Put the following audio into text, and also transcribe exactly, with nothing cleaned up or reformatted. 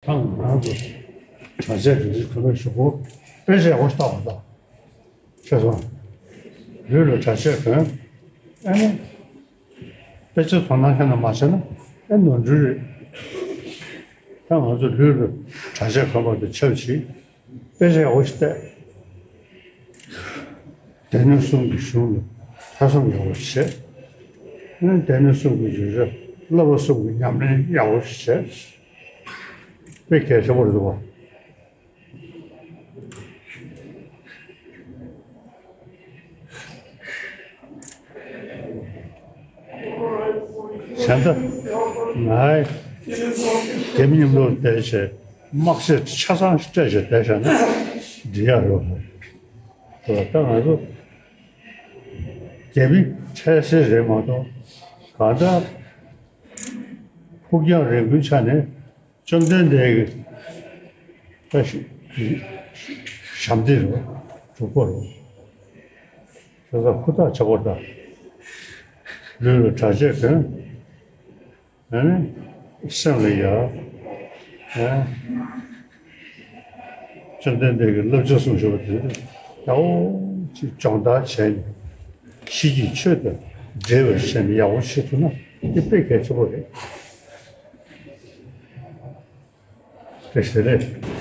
ད་ང་རང་ཚོ་གྲྭ་ཆས་དེ་ཚོ་ག་ལ་ཞུ་གོ། དཔེ་ཆ་ཡག་པོ་ཞིག་ལྟ་བ་དང་། ཤེས་སོང་། ལུས་ལ་གྲྭ་ཆས་གོན། ཨ་ནི། དཔེ་ཆ་དོ་སྣང་ཁྱོན་ནས་མ་བྱས་ན་ཨེ་ནོར་འཁྲུལ་རེད། ད་ང་ཚོ་ལུས་ལ་གྲྭ་ཆས་གོན་པ་དང་ཆབས་ཅིག་དཔེ་ཆ་ཡག་པོ་ཞིག་བལྟས། སྡེ་སྣོད་གསུམ་གྱི་གཞུང་ལ་ཐོས་བསམ་ཡག་པོ་ཞིག་བྱས། ཨ་ནི་སྡེ་སྣོད་གསུམ་གྱི་བརྗོད་བྱ་བསླབ་པ་གསུམ་གྱི་ཉམས་ལེན་ཡག་པོ་ཞིག་བྱས། དཔེ་གལ་ཆེན་པོ་རེད་འདུག་བ། བྱས་ཙང་ང་རྒྱ་མི་མཉམ་དུ་བསྡད་བྱས་དམག་ཆས་ཆ་ཚང་སྤྲད་བྱས་བསྡད་བཞག་ན་འགྲིག་ཡག་རེད་བ། ད་ང་ཚོ་རྒྱ་མི་འཕྲལ་སེལ་རེད་མ་གཏོགས་གང་ལྟར་ཕུགས་རྒྱང་རིང་པོའི་ཆ་ནས་བཅོམ་ལྡན་འདས་ཀྱི་ད་ཞབས་འདེགས་རེད་བ། གྲུབ་པ་རེད་བ། བྱས་ཙང་ཧུར་ཐག་བྱེད་དགོས་ད། ལུས་ལ་གྲྭ་ཆས་གོན། ཨ་ནི་སེམས་ལ་ཡ། ཨ། བཅོམ་ལྡན་འདས་ཀྱི་བསླབ་བྱ་གསུངས་བཞག་པ་དེ་ཡག་པོ་ཅིག་སྦྱོང་བརྡར་བྱས་ནས་གཤིས་ཀྱི་ཆོས་དང་འབྲེལ་བ་བྱས་ནས་ཡག་པོ་བྱེད་ཐུབ་ན་དེ་དཔེ་གལ་ཆེན་པོ་རེད། དེ་ཟེར་རེད།